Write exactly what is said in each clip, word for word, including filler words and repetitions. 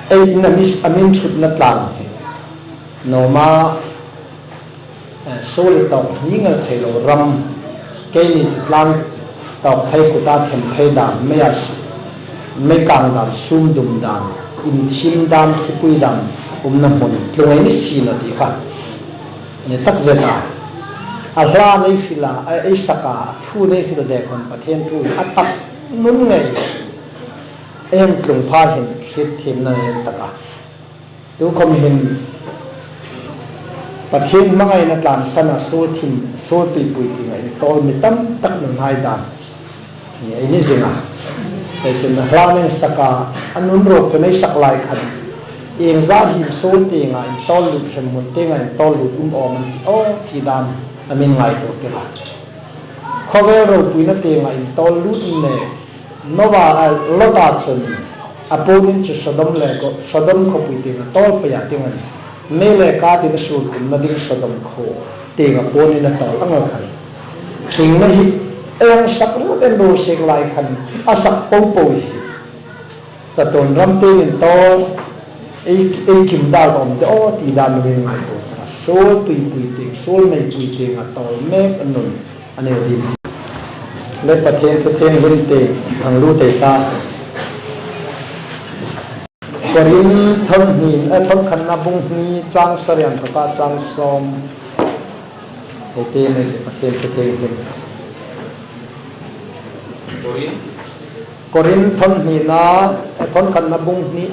Ei in a mi, a min ṭhutna tlang hi. Noma, eh, suol tawk ni ngal thei lo ram. Keini chu tlang tawk thei kuta them thei dam, mei a s-, mei kang dam, sum dum dam, in thim dam, thlipui dam, umna hmun tlung ei ni si naw ti kha. Ni tak zeta. A hla nei fila, a ei saka, a thu nei fila de kon Pathien thu a tak nun ngei. Ei hang tlung pha hin hriet thiemna nei taka. Tukhom hin Pathien hmangaina tlansan a suol thim, suol tuipui tienga intawl mi tam tak nun hai dam. Ni ei ni zinga. Sei sin hla nei saka, a nun ruok chu nei sak lai khan. Ieng zat hin suol tienga intawl lut, hremhmun tienga intawl lut um awm an ti aw ti dam a min ngaituo tir a. Khawvel ropuina tienga intawl lut um le Noa, a, Lota chun a puon in chu Sodom le Go-, Sodom khawpui tienga tawl pei a tieng an. Mei le katin a suol kumna ding Sodom khuo tienga puon in a tawl ang khan. Hringna hi ei hang sak ruot en ro sek lai khan a sak po po hi. Chatuon ram tieng intawl ei, ei kim dal awm de aw ti dam a min ngaituo. Suol tuipui tieng, suol meipui tienga tawl mek a nun. A ni dim. Le Pathien thu thienghlim te hang lut ei ta. Korinth thawmhni, eh, thawmkhatna bung hni chang sari inthoka chang sawm. Ei te nei te Pathien thu thienghlim. Korinth. Korinth thawmhnina, eh, thawmkhatna bung hni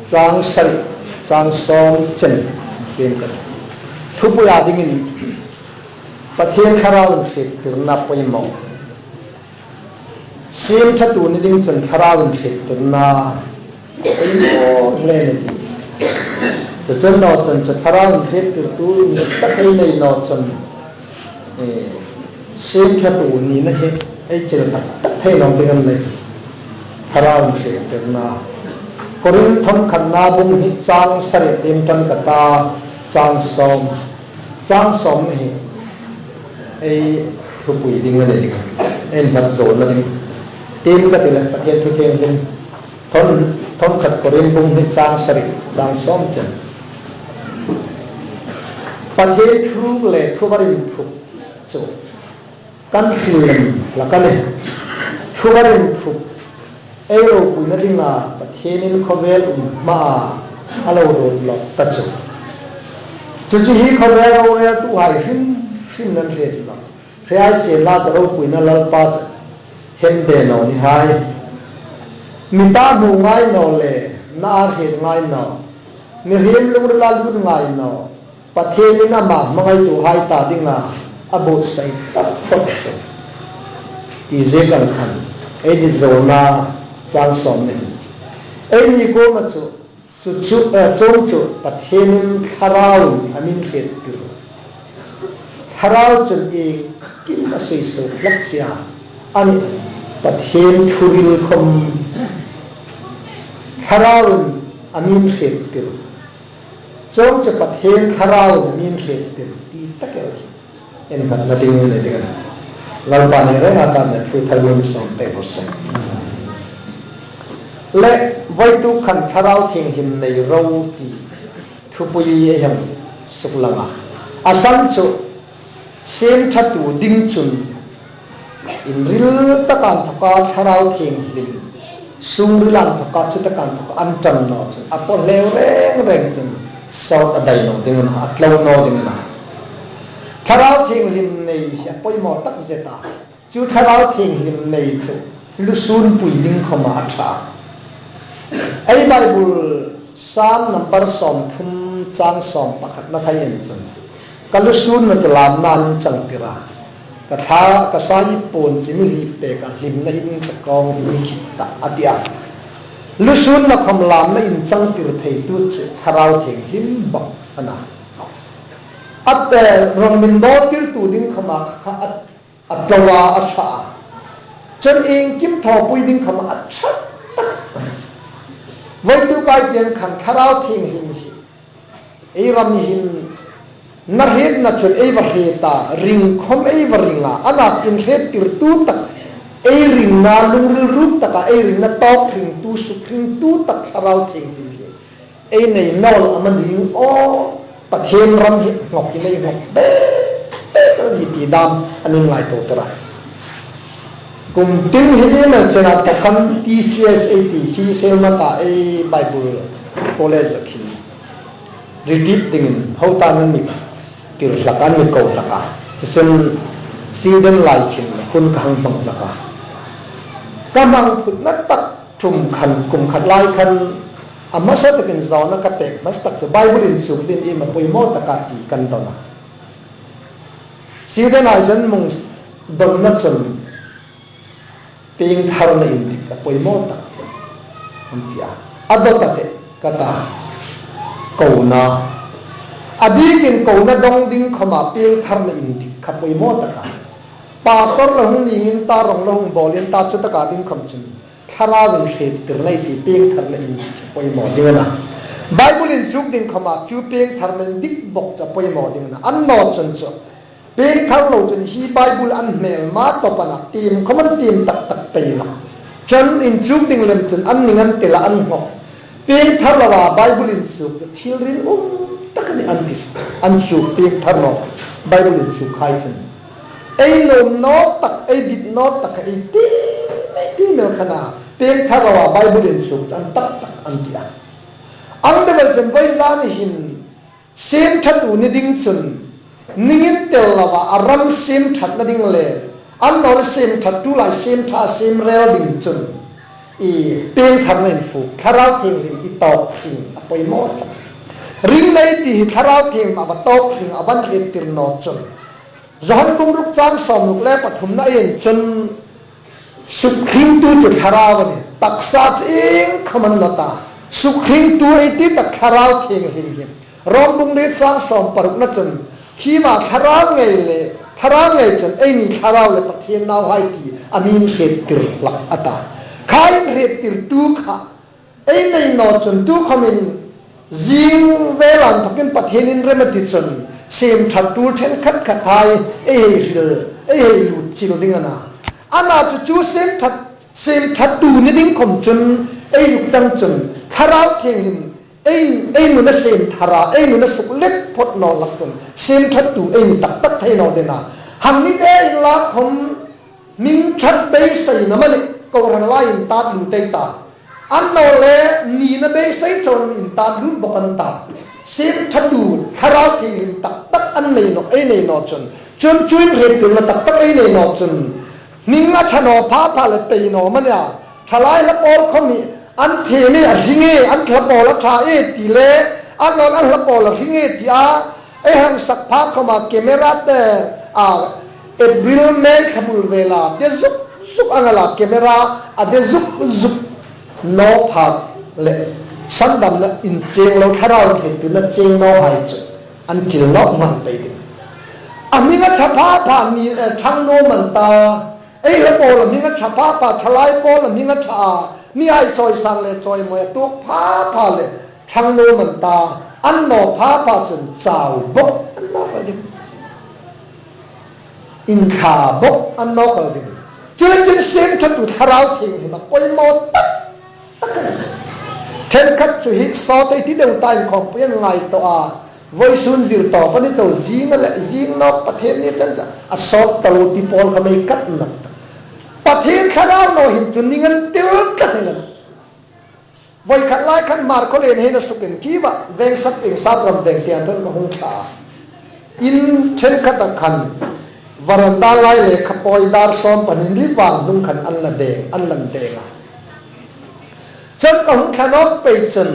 chang sari, chang sawm chen. Tiin kan. Thupui a dingin Pathien Thlarau inhriettirna poimaw. Siemṭhatu ni ding chun Thlarau inhriettirna poimaw hle a nih. Chu chun naw chun chu Thlarau inhriettirtu ni tak ei nei naw chun, eh, siemṭhatu nina hi ei chil tak tak thei naw ding a ni leiin. Thlarau inhriettirna. Korinth thawmkhatna bung hni chang sari tiin kan ka ta, chang sawm. Chang sawm hi ei thupui ding a ni ding. Ei inhlat zawna ding. Tiin ka ti le Pathien thu thienghlim. Thawm, thawmkhat Korinth bung hni chang sari, chang sawm chen. Pathien thu le thuvar inthup chu kan thil lem hlak a nih. Thuvar inthup ei ropuina dinga Pathienin khawvel um hmaa a lo ruot lawk ta chu. Chu chu hi khawvel roreltuhai hrim hrim an hriet lawk. Hre ei sienla chu ropuina Lalpa chu hemde naw ni hai. Mi ta hmu ngai naw le, na a hriet ngai naw. Mihriem lungrila lut ngai naw. Pathienin ama hmangaituhai ta dinga a buotsai taphot chu. Ti ziek ang khan, ei dit zawna chang sawm ni. Eini kuoma chu, chu, chu, eh, chuong chu Pathienin Thlarauin a mi inhriettir. Thlarau chun iengkim a sui suok hlak si a. A nih, Pathien thuril khom Thlarauin a mi inhriettir. Chuong chu Pathien Thlarauin a mi inhriettir ti tak el hi. Innghatna ding a ni ding a nih. Lalpan ei renga tatna thu thar min sawm pek raw se. Le voituk khan Thlarau Thienghlim nei ro ti thupui ei hang suklang a. A san chu siemṭhatu ding chun inril taka inthoka Thlarau Thienghlim, sungrila inthoka, chutaka inthoka an ṭan naw chun, a paw hleu reng reng chun, sawt a dai naw ding a na, a tlo naw ding a na. Thlarau Thienghlim nei hi a poimaw tak zet a. Chu Thlarau Thienghlim nei chu lusunpui ding khoma a ṭha. Ei Bible Sam number sawmthum chang sawm pakhatna khai en chun, ka lusunna chu lamna an changtir a, ka thla, ka sa ipuon chu mi hlippek a, hlimna in ka kawng ding khit tah a ti a. Lusunna khom lamna inchangtir theitu chu Thlarau Thienghlim bawk a na. A, eh, rawng min bawltirtu ding khoma kha a, a tlo a, a ṭha a. Chun iengkim thawpui ding khoma a ṭha tak. Voituk ei ti ang khan Thlarau Thienghlim hi ei ram hin na hrietna chun ei va hriet a, ring khom ei va ring a, a na inhriettirtu tak, ei ringna lungril ruk taka ei ringna tawk hringtu, suk hringtu tak Thlarau Thienghlim hi Ei nei naw am a ni aw, Pathien ram hi ngawk i nei ngawk bek bek a ni ti dam an inngaitlawtir a. Kum tin hi ni mei chena tak khan T C S ei ti hi Sel Mata ei Bible College-a khin retreat dingin hotuhai an mi tir hlak a, an mi ko hlak a. Chuchun student lai khin hun ka hang hmang hlak a. Ka hmang phutna tak ṭum khan, kum khat lai khan, a hmasa takin zawna ka pek hmasa tak chu Bible inchuk ding iem a poimaw tak a ti kan dawn a. Student-hai chun an donna chun piengtharna indik a poimaw tak an ti a. A dawt a tih ka ta. Kona. A bikin kona dawng ding khawma piengtharna indik kha poimaw tak a. Pastor la hung ningin ta, rong la hung bawlin ta, chu taka ding khawm chun Thlarau inhriettirna ei ti piengtharna indik kha poimaw ding a na. Bible inchuk ding khawma chu piengtharna indik bawk chu poimaw ding a na. Annaw chun chu piengthar lo chun hi Bible an hmel ma tawp a na, tiem khawm an tiem tak tak pei lo. Chun inchuk ding lem chun an ning an tel a, an ngawk. Piengthar loa Bible inchuk chu thil rinum tak a nih an ti. An chuk piengthar naw Bible inchukhai chun. Ei nuom naw tak, ei dit naw tak, ei ti, ei ti mei khan a piengthar loa Bible inchuk chu an tak tak an ti a. Ang deuh chun voi zan hin siemṭhatu ni ding chun, ning an tel loa a ram siemṭhatna ding le, annaw leh siemṭhatu lai siemṭha siemrel ding chun, i piengtharna infuk, Thlarau Thienghlim i tawk hring a poimaw tak. Ringna ei ti hi Thlarau Thienghlim a va tawk hring a va inhriettir naw chun. Johan bung ruk chang sawmruk le pathumna ei en chun, sukhringtu chu Thlarau a nih. Taksa chu iengkhawm a ni naw ta. Sukhringtu ei ti tak Thlarau Thienghlim hi. Rom bung riet chang sawm parukna chun, khi ma Thlarau ngei le, Thlarau ngei chun eini Thlarau le Pathien nauhai ti a mi inhriettir hlak a ta. Kha inhriettirtu kha ei nei naw chun tu khawmin zing vela inthokin Pathienin rem a ti chun, siemṭhat tul ṭhenkhat khathai ei hei hril, ei hei lut chil ding a na. A na chu chu siemṭhat, siemṭhatu ni ding khawm chun ei zuk dang chun Thlarau Thienghlim ei, ei nun a siemṭhat a, ei nun a suklet phawt naw hlak chun siemṭhatu ei ni tak tak thei naw ding a. Hang ni te inla khawm hming ṭhat beiseina amanih kohran lai intat lut ei ta. Annaw leh nina beisei chun intat lut bawk an ta. Siemṭhatu Thlarau Thienghlim tak tak an nei naw, ei nei naw chun. Chun chu inhriettirna tak tak ei nei naw chun. Hming a ṭha naw pha pha le pei naw amani a. Thalai hla pawl khawm hi an thiem e, a hring e, an hla pawl a ṭha e ti le, annaw an hla pawl a hring e ti a, ei hang sak pha khawma camera te, a, April, May thla bul vela, de zuk zuk ang a la camera, a de zuk zuk naw pha le, sandamna incheng lo, Thlarau inhriettirna cheng nawhai chu an ṭil nawk hman pei ding. A hming a ṭha pha pha ni, eh, ṭhang nuom an ta, ei hla pawl a hming a ṭha pha pha, thalai pawl a hming a ṭha a, mihai chawisang le chawimawi a tuok pha pha le, ṭhang nuom an ta, an naw pha pha chun chau bawk an naw kal ding. Inthla bawk an naw kal ding. Chuleiin siemṭhatu Thlarau Thienghlim a poimaw tak tak a nih. Ṭhenkhat chu hi sawt ei ti deu ta, inkhawmpui an ngaituo a. Vawisun zir tawp a ni chau, zing a le, zing nawk Pathienni chan chu a sawt ta lo ti pawl kha mei kat nawk ta. Pathien Thlarau naw hin chu ning an tel tlat el a. Voi khat lai khan Hmar khawlen hin a suk en khi va, Vengsat Ieng Sapram Veng tieng an thon ka hung thla. In ṭhenkhat a khan, veranda lai lekha pawi dar sawm pahni ri vang hnung khan an la deng, an la deng a. Chun ka hung thla nawk pei chun,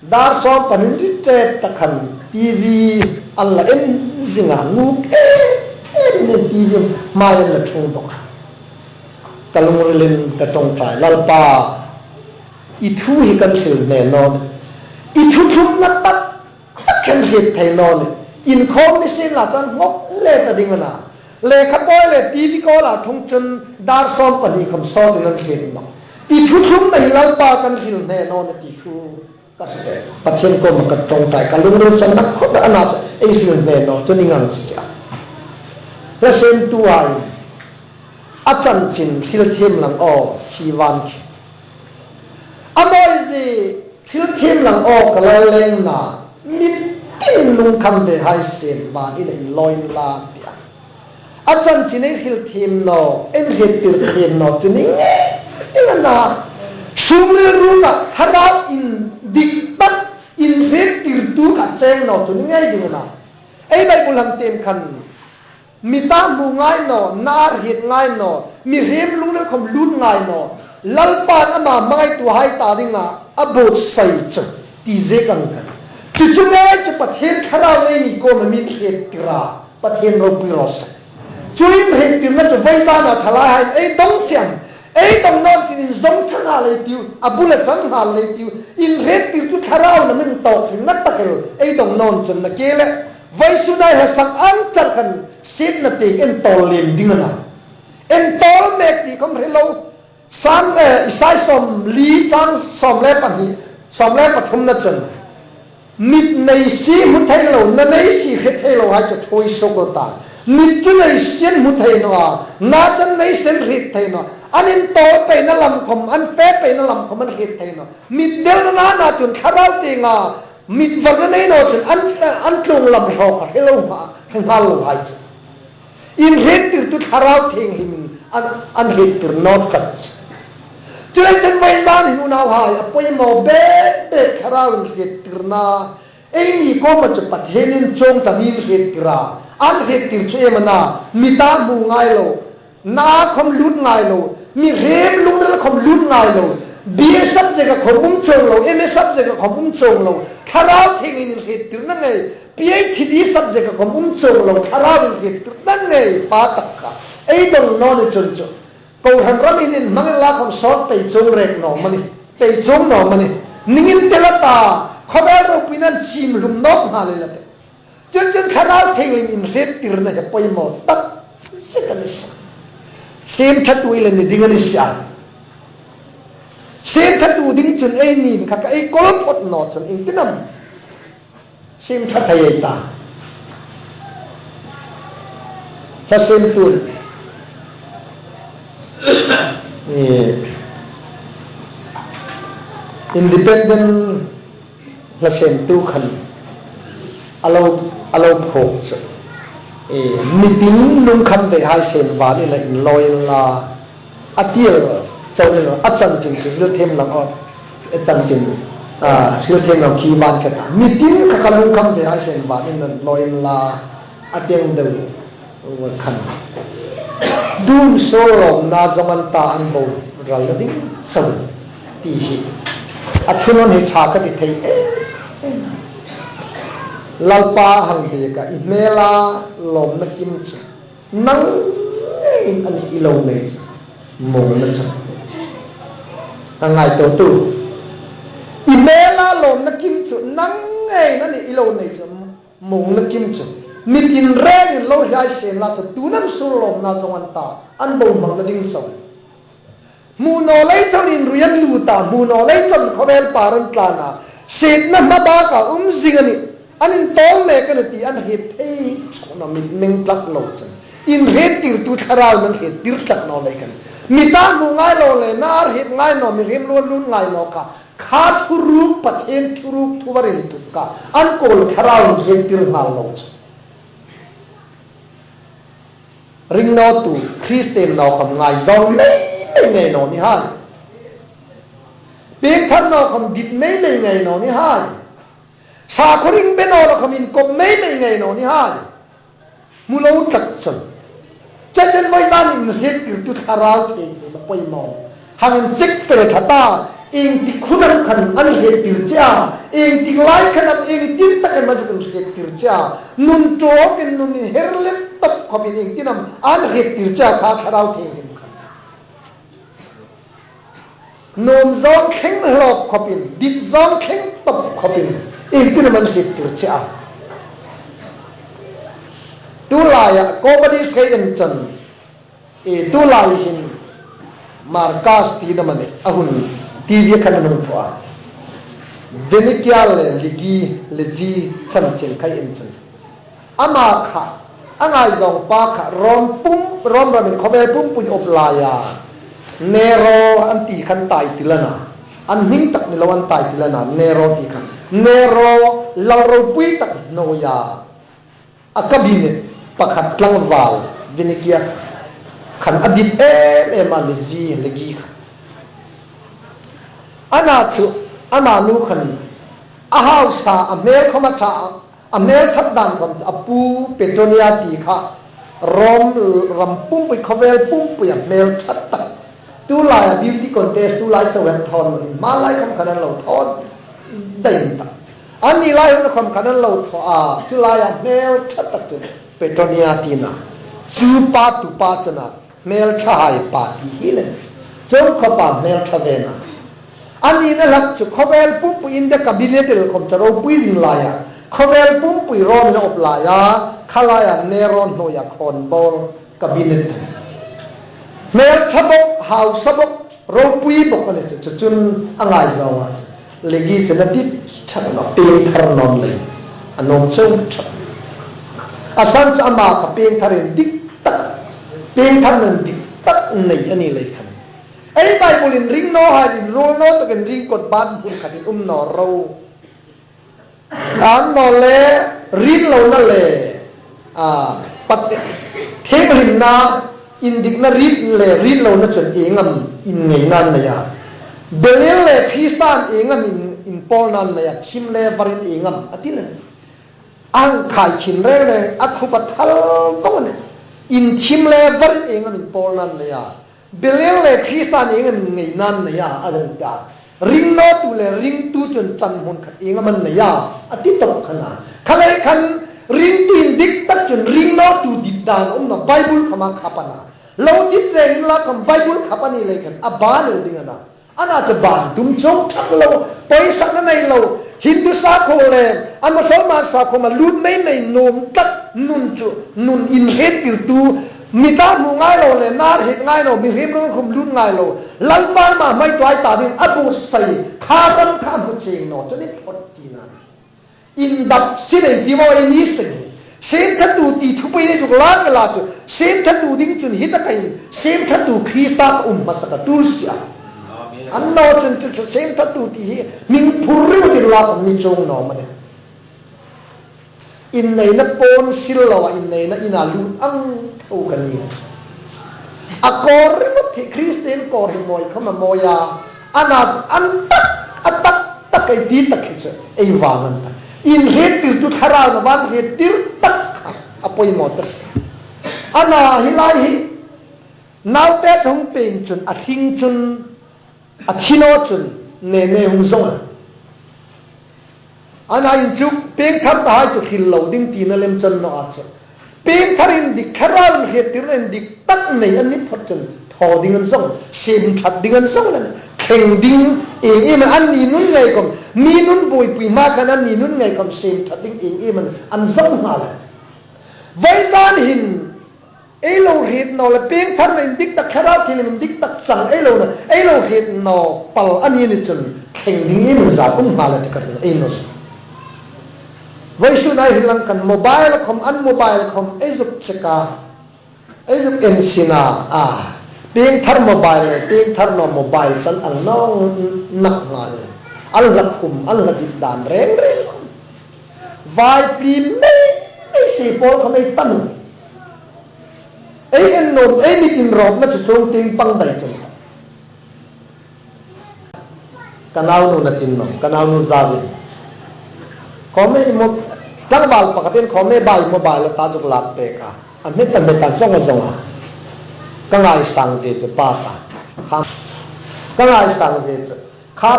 dar sawm pahni ri tet ta khan T V an la en zing a, nguk em em in T V hmain an la ṭhung bawk a. Ka lungrilin ka ṭawngṭai, Lalpa, i thu hi kan hril hne naw nih. I thu thlumna tak tak khan hriet thei naw nih. Inkhawm ni sienla chun ngawk le ta ding a na. Lekha pawi le T V kawla ṭhung chun dar sawm pahni khawm sawtin an hriet nawh. I thu thlumna hi Lalpa kan hril hne naw nih ti thu. Ka hre, Pathien kuoma ka ṭawngṭai, ka lungril channa khawp a na chu ei hril hne naw chu ni ngang si a. Hla siemtuhai, a chanchin hril thiem lang aw, hi van khi. A mawi zie, Hrilthiem lang aw ka lal lengna, mi tin lungkham ve hai sien, van ina inlaw inla, ti a. A chanchin ei hrilthiem naw, ei hriettir thiem naw chu ni ngei ding a na. Sum le ruok a thlarau indik tak, inhriettirtu kha cheng naw chu ni ngei ding a na. Ei Bible hang tiem khan, mi ta hmu ngai naw, na hriet ngai naw, mihriem lungril khawm lut ngai naw, Lalpan ama hmangaituhai ta dinga a buotsai chu, ti ziek ang khan. Chu chu ngei chu Pathien Thlarau ei ni kuoma mi hriettir a, Pathien ropui raw se. Chu inhriettirna chu vawisuna thalaihain ei dong chieng, ei dong nawn chun inzawm ṭha nghal ei tiu, a bula ṭan nghal ei tiu, inhriettirtu Thlarau na min tawk ringna tak el ei dong nawn chun na ke le. Vawisuna hi sang ang char khan sietna tieng intawl lem ding a na. Intawl mek ti khawm hre lo. Sam, eh, Isai sawmli chang sawm le pahni, sawm le pathumna chun, mit nei si hmu thei lo, na nei si hre thei lo hai chu ṭhuoi suok ro ta. Mit chu nei sien hmu thei naw a, na chun nei sien hriet thei naw. An intawl peina lam khawm, an fe peina lam khawm an hriet thei naw. Mit delna na chun thlarau tienga mit varna nei naw chun an, an tlung lam hraw kha hre lo hma, hre nghal lo hai chu. Inhriettirtu Thlarau Thienghlimin an, an hriettir naw tlat. Chuleiin vawisuna hin unauhai, a poimaw bek bek Thlarau inhriettirna ei ni kuoma chu Pathienin chuong ta mi inhriettir a. An hriettir chu iem a na, mi ta hmu ngai lo, na khawm lut ngai lo, mihriem lungril khawm lut ngai lo, B A subject a khawm um chuong lo, M A subject a khawm um chuong lo, Thlarau Thienghlimin inhriettirna ngei, P H D subject a khawm um chuong lo, Thlarau inhriettirna ngei pa tak kha ei dong naw ni chun chu. Kohran ramin inhmang inla khawm sawt pei chuong rek naw mani, pei chuong naw mani. Ning intel a ta, khawvel ropuina'n chim hlum nawk nghal el a tih. Chun chun Thlarau Thienghlimin inhriettirna hi poimaw tak zet a ni sa. Siemṭhatu ei la ni ding a ni sa. Siemṭhatu ding chun ei ni kha ka ei kawl phawt naw chun ieng tin am siemṭha thei ei ta. Hla siemtu, eh, independent hla siemtu khan a lo, a lo phuok chu, eh, mi tin lungkham ve hai sien, van ina inlaw inla, a ti el chau ni lo, a chanchin khi hrilthiem lang aw, a chanchin, a, hrilthiem lang khi van khat a. Mi tin kha ka lungkham ve hai sien, van ina inlaw inla, a ti ang deu khan. Dum suol lawmna zawng an ta, an bo ralna ding chau ti hi a thunawn hi ṭha ka ti thei em em. Lalpa hang biek a, i hmela lawmna kim chu nang ngeiin a nih i lo nei chu, muongna chu. A ngaituo tu. I hmela lawmna kim chu nang ngeiin a nih i lo nei chu, muongna kim chu. Mi tin rengin lo hriet sien la chu, tu'n am suol lawmna zawng an ta, an bo hmangna ding chau. Hmu naw lei chun inrui an lut a, hmu naw lei chun khawvel par an tlan a, sietna hma baka um zing a nih, an intawl mek a nih ti an hriet thei chun a, mitmeng tlat lo chun. Inhriettirtu Thlarauin an hriettir tlat naw lei khan. Mi ta hmu ngai lo le, na hriet ngai naw, mihriem lungril lut ngai naw kha, kha thuruk, Pathien thuruk, thuvar inthuk kha an kawl Thlarauin hriettir nghal lo chun. Ring naw tu, Kristien naw khawm ngaizawng mei mei ngei naw ni hai. Piengthar naw khawm dit mei mei ngei naw ni hai. Sakhuo ring be naw la khawm inkop mei mei ngei naw ni hai. Hmu lo tlat chun. Chuleiin vawisuna inhriettirtu Thlarau Thienghlim a poimaw. Hang inchik fel ṭha ta, ieng tik hun am khan an hriettir che a, ieng tik lai khan am, ieng tin tak am a zuk inhriettir che a, nun ṭawkin nun inher lem tawp khawpin ieng tin am an hriettir che a kha Thlarau Thienghlim khan. Nuom zawng thleng hlawp khawpin, dit zawng thleng tawp khawpin, ieng tin am an hriettir che a. Tulaia comedy sei en chun, e, tulai hin Marcus ti dam a nih, a hun T V khan an hung phuok a. Venikia le Ligi, Ligi chanchin khai en chun, ama kha, a ngaizawng pa kha, Rom pum, Rom ramin khawvel pumpui op laia Nero an ti khan title a na. An hming tak ni lo an title a na, Nero ti kha. Nero lal ropui tak hnuoia a cabinet pakhat tlangval Vinikia khan a dit em em a, Legi, Legi kha. Ana chu, ama nu khan a hausa, a hmel khawm a ṭha, a hmel ṭhat dan khawm a pu Petronia ti kha Rom ram pumpui, khawvel pumpui a hmel ṭhat tak. Tulai a beauty contest tulai chauh an thawn, hma lai khawm khan an lo thawn dai tak. Anni lai hun khawm khan an lo thaw a, tulai a hmel ṭhat tak chu Petronia tina. Chu pa tu pa chana hmel ṭha hai pa ti hi le. Chau khawpa hmel ṭha ve na. Anni na hlak chu khawvel pumpui India cabinet el khawm chu ropui ring laia, khawvel pumpui Rom-in a awp laia, kha laia Nero hnuoia khawnbawl cabinet. Hmel ṭha bawk, hausa bawk, ropui bawk a ni chu, chu chun a ngai zo a chu. Legi chu a dit ṭhak naw, piengthar naw lei. A nuom chau ṭhak. A san chu ama kha piengthar indik tak, piengthar indik tak nei a ni lei khan. Ei Bible-in ring naw hai, inruol naw takin ring kot bat hmun khatin um naw ro. An naw le, rit lona le, a, pat, thienghlimna, indikna rit le, rit lona chun ieng am inngeina an nei a. Belial le Kristan ieng am in, inpawlna an nei a, thim le varin ieng am, a ti le. An khai khin reng reng, a khup a thal vawng a nih. In thim le varin ieng am inpawlna an nei a. Belial le Kristan ieng am inngeina an nei a, a dang ta. Ringnawtu le ringtu chun chan hmun khat ieng am an nei a, a ti tawp khan a. Kha lei khan ringtu indik tak chun ringnawtu dit dan um naw, Bible khawma khap a na. Lo dit reng inla khawm Bible khap a ni lei khan a ban el ding a na. Ana chu ban tum chuong ṭhak lo, poisakna nei lo, Hindu sakhuo le a Musalman sakhuo ma lut mei mei nuom tak nun chu, nun inhriettirtu, mi ta hmu ngai lo le, nar hriet ngai lo, mihriem rum khum lut ngai lo, Lalpan ma hmaituo ta ding a buotsai, kha ram kha hmu chieng naw chu ni phawt tina. Indap si nei ti maw ei ni seng. Siemṭhatu ti thupui nei zuk lak la chu. Siemṭhatu ding chun hi taka hin. Siemṭhatu Krista ka um hmasa ka tul si a. An naw chun chu, chu siemṭhatu ti hi hming phur ringawtin lak a ni chuong naw am a nih. Inneina pawn sil loa, inneina ina lut ang tho ka ni. A kawr ringawt hi Kristien kawr hi mawi khawm a mawi a. Ana chu an tak, a tak tak ei ti tak hi chu ei vang an ta. Inhriettirtu Thlarau na van hriettir tak kha a poimaw ta si. Ana hi lai hi naute thong peng chun a hring chun a thi naw chun ne ne hung zawng a. Ana in chu piengthar ta hai chu hril lo ding tina lem chang naw a chu. Piengthar indik, Thlarau inhriettirna indik tak nei an ni phawt chun thaw ding an zawng, siemṭhat ding an zawng le, thleng ding ieng im an ni nun ngei khawm, mi nun buoipui hma khan an ni nun ngei khawm siemṭhat ding ieng im an, an zawng nghal a. Vawisun hin ei lo hriet naw le piengtharna indik tak, Thlarau Thienghlim indik tak chang ei lo na, ei lo hriet naw pal a ni ni chun thleng ding ieng zat um nghal a ti ka ring ei nuom. Vawisun ei hi lang khan mobile khawm, an mobile khawm ei zuk check a, ei zuk ensin a, a, piengthar mobile le piengthar naw mobile chan ang naw nak nghal. An la khum, an la dit dan reng reng. Vaipui mei mei si pawl khawm ei tam. Ei en nuom, ei mit inrawpna chu chuong tieng pang dai chun. Ka naunu na tin naw, ka naunu zau in. Khawm ei mo, tlangval pakhatin khawm ei bai mobile ta zuk lak pek a. A hmet a hmet a zawng a zawng a. Ka ngaisang zie chu pa ta. Kha, ka ngaisang zie chu. Kha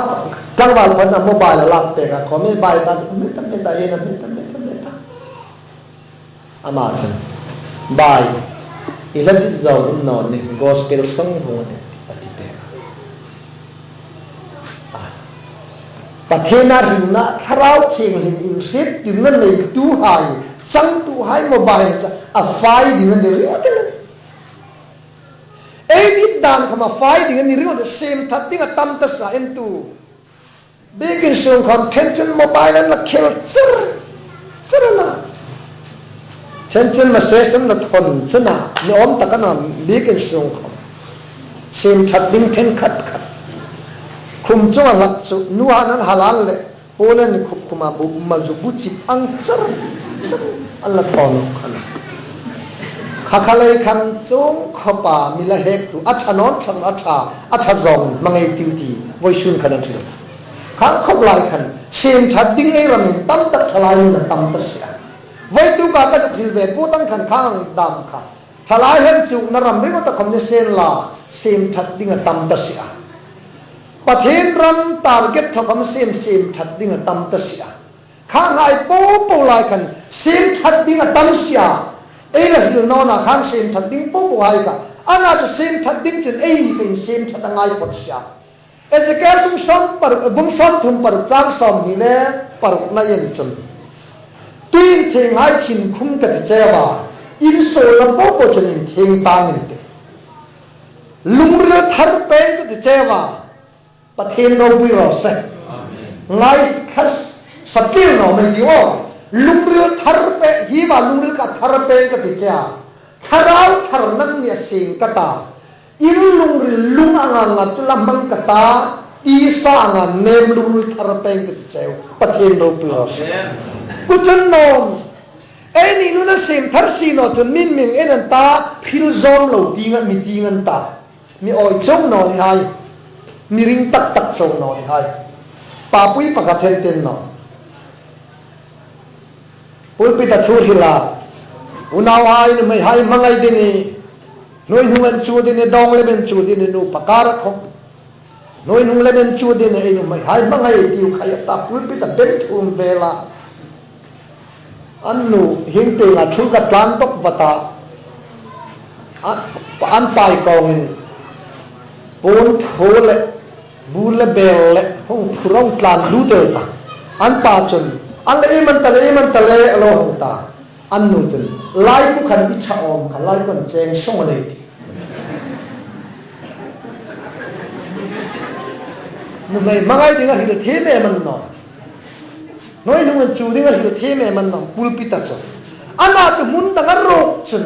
tlangval pakhatin mobile a lak pek a, khawm ei bai ta, mita, mita, ina, mita, mita, mita. Ama chun, bai, i la dit zo um naw ni, gospel song vawng a nih, a ti pek a. A, Pathiena hringna, Thlarau Thienghlim inhriettirna neituhai, changtuhai mobile chu a fai ding a ni ringawt a nih. Ei dit dan khawm a fai ding a ni ringawt, siemṭhat ding a tam ta sa en tu. Biekin sung khawm ṭhen chun mobile an la khel chir chir a na. Ṭhen chun message an la thawn chun a, ni awm tak a na biekin sung khawm. Siemṭhat ding ṭhenkhat khat. Khum chunga hlak chu nuhai an hal an leh, puon an khup khuma bu, mal chu bu chip ang char char an la thaw nawk khan. Kha kha lei khan chuong khawpa mi la hektu, a ṭha naw ṭhang a ṭha, a ṭha zawng hmangai tiu ti vawisun khan an hril. Khang khawp lai khan siem ṭhat ding ei ramin tam tak ṭhalai nun a tam ta si a. Vawituk a ka zuk hril ve kut ang khan khang dam kha. Ṭhalai hemchukna ram ringawt a khawm ni sien la, siem ṭhat ding a tam ta si a. Pathien ram target thaw khawm siem, siem ṭhat ding a tam ta si a. Khang hai po po lai khan siem ṭhat ding a tam si a. Ei la hril nawna khang siem ṭhat ding po po hai kha. Ana chu siem ṭhat ding chun ei ni peiin siem ṭhat a ngai phawt si a. Ezekiel bung sawm paruk, bung sawmthum paruk chang sawmhni le parukna en chun, tui inthienghai thin khum ka ti cheu a, in suolna po po chun inthieng tang in tih. Lungril thar peng ka ti cheu a, Pathien ropui raw se. Amen. Ngaithla satir naw mei ti aw. Lungril thar peng, hi va lungril ka thar peng ka ti cheu a. Thlarau thar nang nia sing ka ta. In lungril lung anga ngat chu la hmang ka ta, tisa anga nem lungril thar peng ka ti cheu, Pathien ropui raw se. Ku chun nawm, ei ni nuna siem thar si naw chun min ming en an ta, hril zawm lo ding a mi ding an ta. Mi awi chau naw ni hai, mi ring tak tak chau naw ni hai. Papui pakhat hen ten naw. Pulpit a thu hrila, unauhai, nuhmeihai hmangai ding ni, hnuoi hnung an chu ding ni, dawng lem an chu ding ni, nupa kara khawm. Hnuoi hnung lem an chu ding ni, ei nuhmeihai hmangai tiu khai a ta, pulpit a ben thum vela. An nu hieng tienga thu ka tlan tawk vat a, a, an pai kawngin, puon thu le, bu le bel le, hung phurong tlan lu tel ta. An pa chun, an le ei man ta le, ei man ta le, a lo hang ta. An nu chun, lai bu khan i ṭha awm kha, lai bu khan cheng sawng a nei ti. Nuhmei hmangai ding a hril thiem em an naw. Hnuoi hnung an chu ding a hril thiem em an naw, pulpit a chun. Ana chu hmun dang a ruok chun.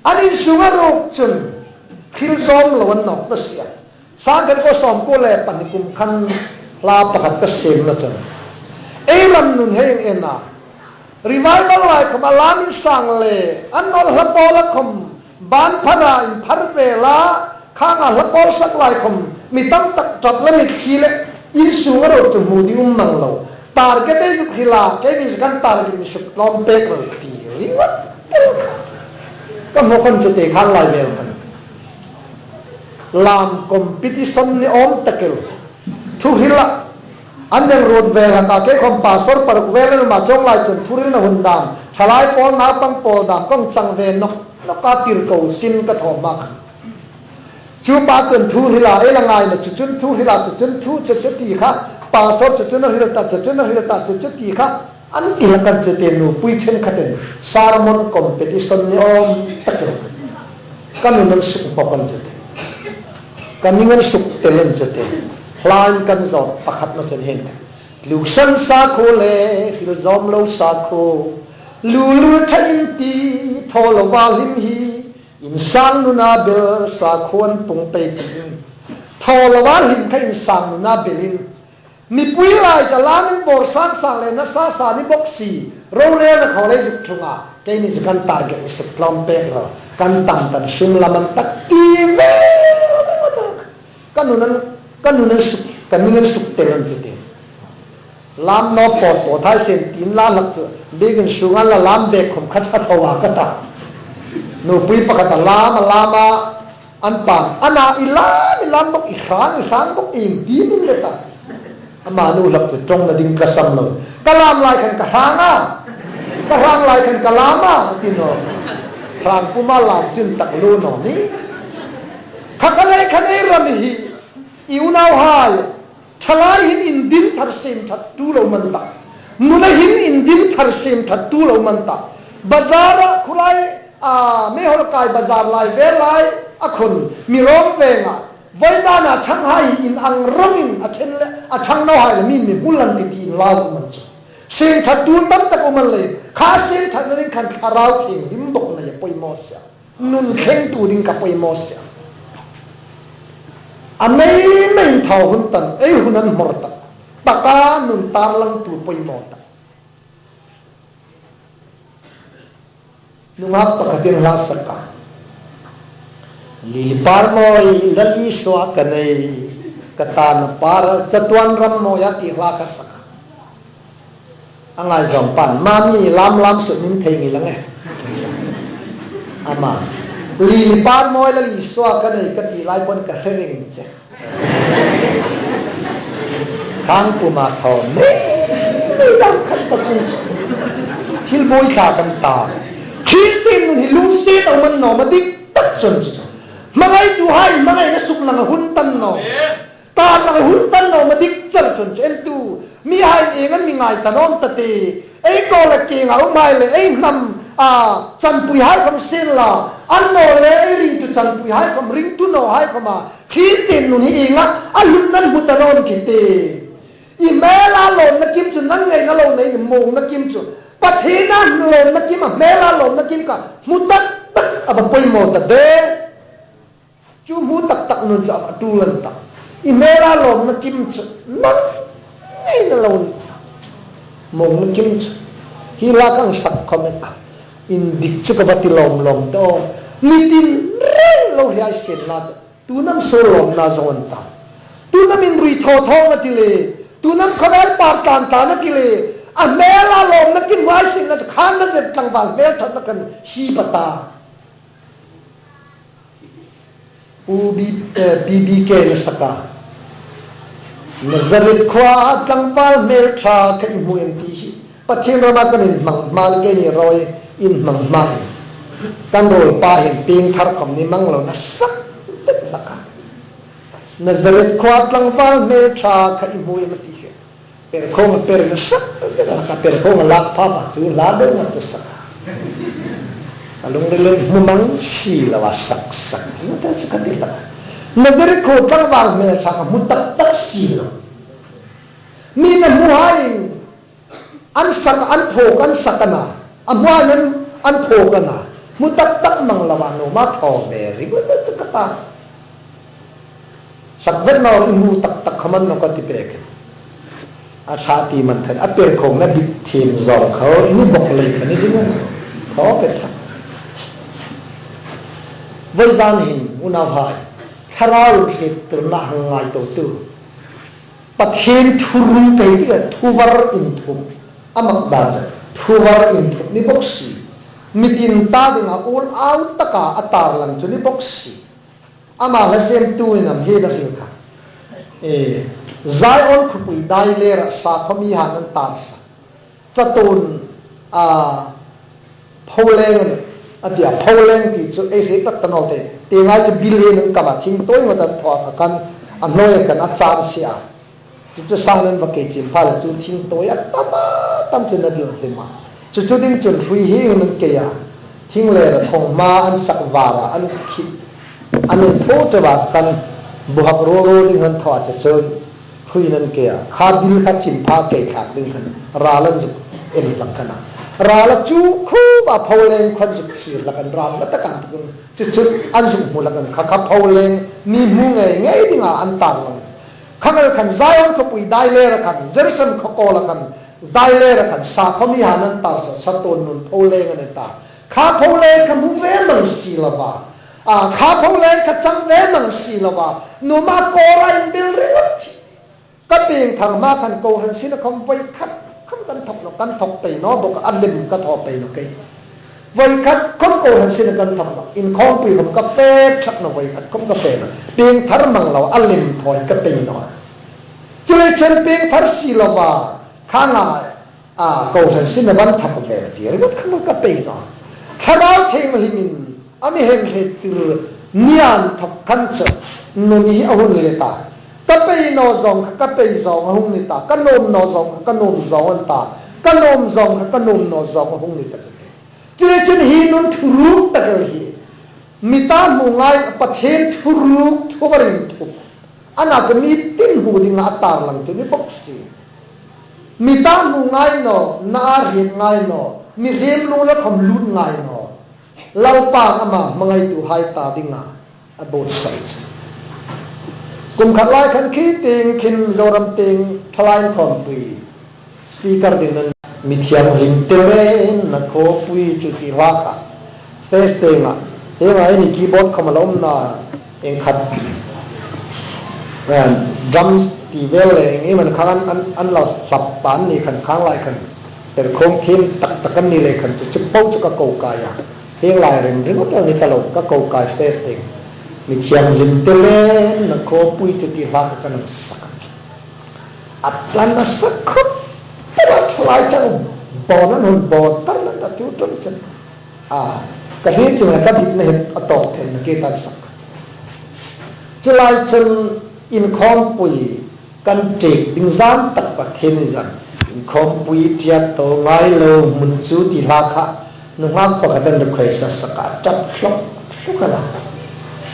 An insung a ruok chun. Hril zawm lo an nawk ta si a. Sangkhat ko sawm ko le pahni kum khan hla pakhat ka siemna chun. Ei ram nun hei en a. Revival lai khawm a lam insang le, an nawl hla pawl a khawm, ban phara inphar vela, khanga hla pawl sak lai khawm, mi tam tak ṭap le mitthli le, insung a ruok chu hmu ding um mang lo. Target ei zuk hrila, keini chu kan target mi suk tlawm pek ro ti ringawt tel kha. Ka hmu khan chu te khang lai vel khan. Lam competition ni awm tak el. Thu hrila, an dang ruot vel a ta, kei khawm pastor paruk vel an um a, chuong lai chun thu hrilna hun dam, ṭhalai pawl, naupang pawl dam, kong chang ve nawk nawk a, tirko sin ka thaw hma khan. Chu pa chun thu hrila, ei la ngaina chu chun thu hrila, chu chun thu chu chu ti kha, pastor chu chun a hril ta, chu chun a hril ta, chu chu ti kha, an ti hlak an chu te, nupui chen khatin sermon competition ni awm tak el. Ka nun an suk bawk an chu te. Ka ning an suk tel an chu te. Hla in kan zawt pakhatna chun hin. Tluksan sakhuo le, hril zawm lo sakhuo. Lulu ṭha in ti, thaw lova hlim hi. Insang nuna bel sakhuo an pung pei tiin. Thaw lova hlim kha insang nuna belin. Mipui lai chu lamin bawr sang sang le nasa sa ni bawk si. Ro le na khaw le zuk thunga. Keini chu kan target ni suk tlawm pek ro. Kan tam tan sum lam an tak ti ve. Ka nun an, ka nun an suk, ka ning an suk tel an chu te. Lam naw pawt pawt hai sien tin la hlak chu. Bikin sunga la lam bek khawm kha ṭha tho a ka ta. Nupui pakhat a lam a lam a. An pan, ana i lam, i lam bawk, i hrang, i hrang bawk, ieng ti min le ta. Ama nu hlak chu ṭawngna ding ka sam lo. Ka lam lai khan ka hrang a. Ka hrang lai khan ka lam a, ti naw. Hrang puma lam chin tak lo naw ni. Kha kha lei khan ei ram hi, i unauhai. Ṭhalai hin indin thar siem ṭhat tu lo man ta. Nuna hin indin thar siem ṭhat tu lo man ta. Bazar a khulai, a, Mehol kai bazar lai vel lai, a khun, mi rawng venga. Voi dana ṭhanghai in ang rawngin a ṭhen le, a ṭhang nawhai le min mi hmu lan ti ti in lau man chu. Siem ṭhat tu tam tak um an lei. Kha siem ṭhatna ding khan Thlarau Thienghlim bawk nei a poimaw sia. Nun thlengtu ding ka poimaw sia. A mei mei thaw hun tan, ei hun an hmawr tak. Taka nun tarlangtu poimaw tak. Nunghak pakhatin hla sak a. Lili par mawi, Lal Isua ka nei, ka tana par, chatuan ram mawia ti hla ka sak a. A ngaizawng pan, mami lam lam sut min thei ngi lang e. Ama, Lili par mawi, Lal Isua ka nei ka ti lai pawn ka hre ring che. Khang puma thaw mei mei dam khat ta chun chu. Thil buoi thla kan ta. Kristien nun hi lungsiet a um a ni naw ma dik tak chun chu chu. Hmangaituhai hmangaina suklang a hun tan naw. Tarlang a hun tan naw ma dik char chun chu. En tu, mihai ieng an mi ngai ta naw am ta ti. Ei kawl a kienga umhai le ei hnam, a, chanpuihai khawm sien la, annawleh ei ringtu chanpuihai khawm, ringtu nawhai khawma Kristien nun hi ienga a hlutna hmu ta naw am khi ti. I hmela lawmna kim chu, nang ngaina lo nei ni, muongna kim chu. Pathiena lawmna kim, a hmela lawmna kim kha hmu tak tak a va poimaw ta de. Chu hmu tak tak nun chu a va tul an ta. I hmela lawmna kim chu nang ngaina lo ni, muongna kim chu. Hi la kan sak khawm e a. Indik chu ka va ti lawm lawm ta aw. Mi tin reng lo hi a sien la chu. Tu'n am suol lawmna zawng an ta. Tu'n am inrui thaw thaw a ti le. Tu'n am khawvel par tlan tlan a ti le. A hmela lawmna kim hmu a sien la chu khan na zet tlangval hmel ṭhatna kan hi ba ta. Pu B-, eh, P B K na sak a. Nazareth khuoa tlangval hmel ṭha kha i hmu em ti hi. Pathien rama kan inhmang hma le keini rawi inhmang hma hin. Kan ruolpa hin piengthar khawm ni mang lo na sak vek hlak a. Nazareth khuoa tlangval hmel ṭha kha i hmu em ti hi. Perkhawng a per na sak, a perkhawng a lak pha pha chu la deu na chu sak. A lungril hmu mang si lo a sak sak. Ni ta chu ka ti hlak. Nazareth khuoa tlangval hmel ṭha kha hmu tak tak si lo. Mi na hmu hai an sak, an phawk, an sak a na. A hmu hai an, an phawk a na. Hmu tak tak mang lo a nuom a thaw ve ri ko ta chu ka ta. Sak vet naw ri, hmu tak tak khawm a ni naw ka ti pek. A ṭha ti man khan, a perkhawngna bik thiem zawng kha ni bawk lei kha ni ding a. Thaw ve ṭha. Vawizan hin, unauhai, thlarau hriettirna hang ngaituotu. Pathien thuruk ei ti a, thuvar inthup. A mak dan chu, thuvar inthup ni bawk si. Mi tin ta dinga ul au taka a tarlang chu ni bawk si. Ama hla siemtuin am hi na hril kha. E, Zion khawpui dai lera sakhaw mihaiin an tarsa. Chatuon, a, pholeng a ni, a ti a, pholeng ti chu ei hriet tak ta naw te. Tiengai chu bil hi an kama thing tawi ngawt an thaw a khan, a hnuoia khan a chang si a. Chu chu sang nan va kei chim pha le chu thing tawi a tam a tam chu na dil hlim a. Chu chu ding chun hrui hi nan kei a. Thing le ra khawng hma an sak var a, an khit, an inthaw ṭeuh a khan buhak ro ro ding han thaw a chu chu hrui nan kei a. Kha bil kha chim pha kei thlak ding khan ral an zuk en hlak khan a. Ral a chu khu va pholeng khan zuk thlir hlak an ral la ta kan tukun chu chu an zuk hmu hlak an kha kha pholeng mi hmu ngei ngei dinga an tarlang. Khanghai khan Zion khawpui dai lera khan, Jerusalem khaw kawla khan, dai lera khan, sakhaw mihaiin an tarsa, chatuon nun pholeng a ni ta. Kha pholeng kha hmu ve mang si lova. A, kha pholeng kha chang ve mang si lova. Nuom a kawra inbil ring a ti. Ka piengthar hma khan kohran sienkhawm voi khat khawm kan thawk naw, kan thawk pei naw bawk a, a lem ka thaw pei naw kei. Voi khat khawm kohran sienkhawm kan thawk naw. Inkhawmpui khawm ka fe ṭhak naw, voi khat khawm ka fe naw. Piengthar mang lo, a lem thaw ka pei naw. Chuleiin chun piengthar si lova, khang a, a, kohran sienkhawm kan thawk ve ti ringawt khawm ka pei naw. Thlarau Thienghlimin a mi hang hriettir ni an thawk khan chu, nun hi a hun le ta. Ka pei naw zawng kha ka pei zawng a hung ni ta, ka nuom naw zawng kha ka nuom zawng a ni ta, ka nuom zawng kha ka nuom naw zawng a hung ni ta chu. Chuleiin chun hi nun thuruk tak el hi. Mi ta hmu ngai, Pathien thuruk, thuvar inthup. A na chu mi tin hmu dinga a tarlang chu ni bawk si. Mi ta hmu ngai naw, na a hriet ngai naw, mihriem lungrila khawm lut ngai naw. Lalpan ama hmangaituhai ta dinga a buotsai chu. Kum khat lai khan khi tieng khin Mizoram tieng thalai inkhawmpui speaker dingin mi thianghlim te le na khawpui chu ti hla kha stage tienga, hienga ei ni keyboard khawm a la umna, ieng khat, eh, drums ti vel le ieng iemani khan an, an, an lo hlap ta a ni khan, khang lai khan per khawng thiem tak tak an ni le khan chu, chu po chu ka ko kai a. Hieng lai rim rim a tel ni ta lo, ka ko kai stage tieng. Mi thianghlim te le na khawpui chu ti hla kha ka nang sak a. A tlan a sak khawp, a thalai chang bawn an hun bawn tar lan ta chu tum chen. A, ka hriet zing a ka ditna het a tawk theina ke tan sak. Chu lai chun inkhawmpui kan ṭek ding zan tak Pathien ni zan. Inkhawmpui ṭiat tawk ngai lo hmun chu ti hla kha nunghak pakhat an request a sak a, ṭap hlawk hlawk a la.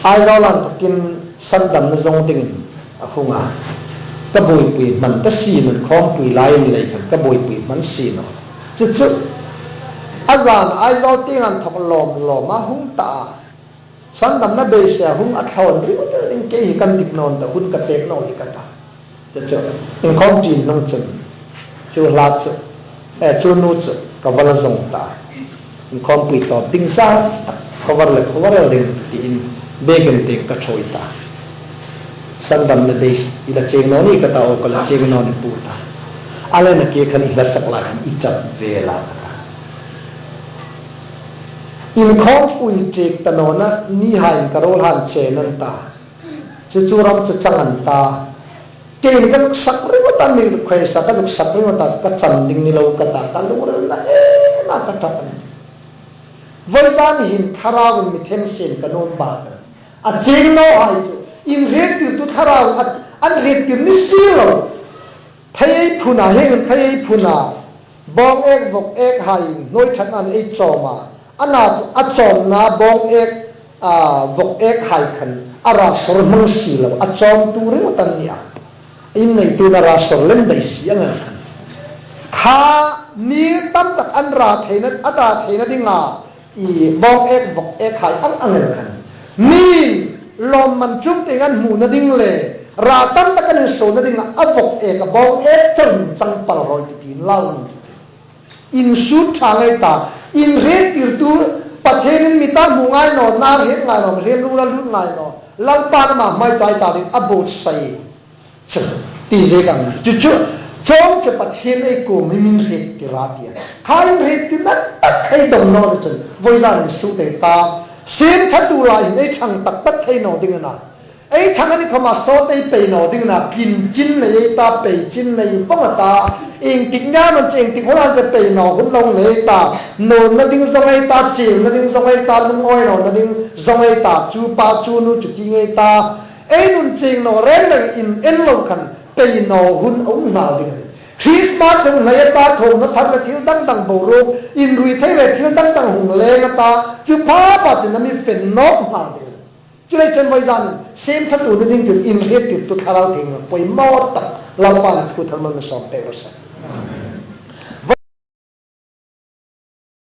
Aizawl lang takin sandamna zawng dingin a hung a. Ka buoipui hman ta si naw, inkhawmpui lai ni lei khan ka buoipui hman si naw. Chu chu, a zan Aizawl tieng an thawk lawm lawm a hung ta a. Sandamna beisei a hung a thlawn riu tel ding, kei hi kan dik naw ta, hun ka pek naw hi ka ta. Chu chu, inkhawm ṭin hnung chun chu hla chu, eh, chu nu chu ka va la zawng ta. Inkhawmpui tawp ding zan tak, khawvar le khawvar ding tiin, biekin tieng ka ṭhuoi ta. Sandamna beisei i la cheng naw ni ka ta, aw ka la cheng naw ni pu ta. A le na ke khan i hla sak lai khan i ṭap ve la ka ta. Inkhawmpui ṭek ta nawna ni hai ka ruol han chen an ta. Chu chu ram chu chang an ta. Kein ka zuk sak ringawt a, mi request a ka zuk sak ringawt a, ka chan ding ni lo ka ta, ka lungril na em a ka ṭap a ni. Vawizan hin thlarauin mi them sien ka nuom bak a. A cheng naw hai chu, inhriettirtu thlarau a, an hriettir ni si lo. Thei ei phun a, hieng thei ei phun a. Bawng ek, vawk ek hai hnuoi ṭhat an ei chawm a. A na, a chawmna bawng ek, a, vawk ek hai khan a ra sawr hmang si lo, a chawmtu ringawt an ni a. In neitun a ra sawr lem dai si ang el khan. Kha mi tam tak an ra theina, a ra theina dinga i bawng ek, vawk ek hai ang ang el khan. Mi lawmman chung tieng an hmuna ding le ra tam tak an insuona dinga a vawk ek, a bawng ek chauh chang pal rawi ti tiin lau nun chu ti. Insut ṭha ngai ta, inhriettirtu Pathienin mi ta hmu ngai naw, na hriet ngai naw, hriet lura lut ngai naw, Lalpan ama hmai tai ta ding a buotsai chu ti zek ang. Chu chu, chuong chu Pathien ei kuom hi min hriettir a ti a. Kha inhriettirna tak ei dawng naw chun, vawizan insut ei ta, siemṭhatu lai hin ei ṭhang tak tak thei naw ding a na. Ei ṭhang a ni khawma sawt ei pei naw ding a na, kin chin nei ei ta, pei chin nei vawng a ta, iengtik nia man che, iengtik hun an che pei naw hun lo nei ei ta, nuomna ding zawng ei ta, chilna ding zawng ei ta, lungawi nawna ding zawng ei ta, chu pa chu nu chu ti ngei ta, ei nun ching naw reng reng in en lo khan pei naw hun a um nghal ding a nih. Christmas chu nei a ta, thawmhnaw thar le thil dang dang boruok, inrui thei le thil dang dang hung leng a ta, chu pha pha chin a mi fen nawk nghal ding a nih. Chuleiin chun vawizanin siemṭhatuna ding chun inhriettirtu Thlarau Thienghlim poimaw tak Lalpan a thu thar mal mi sawm pek raw se.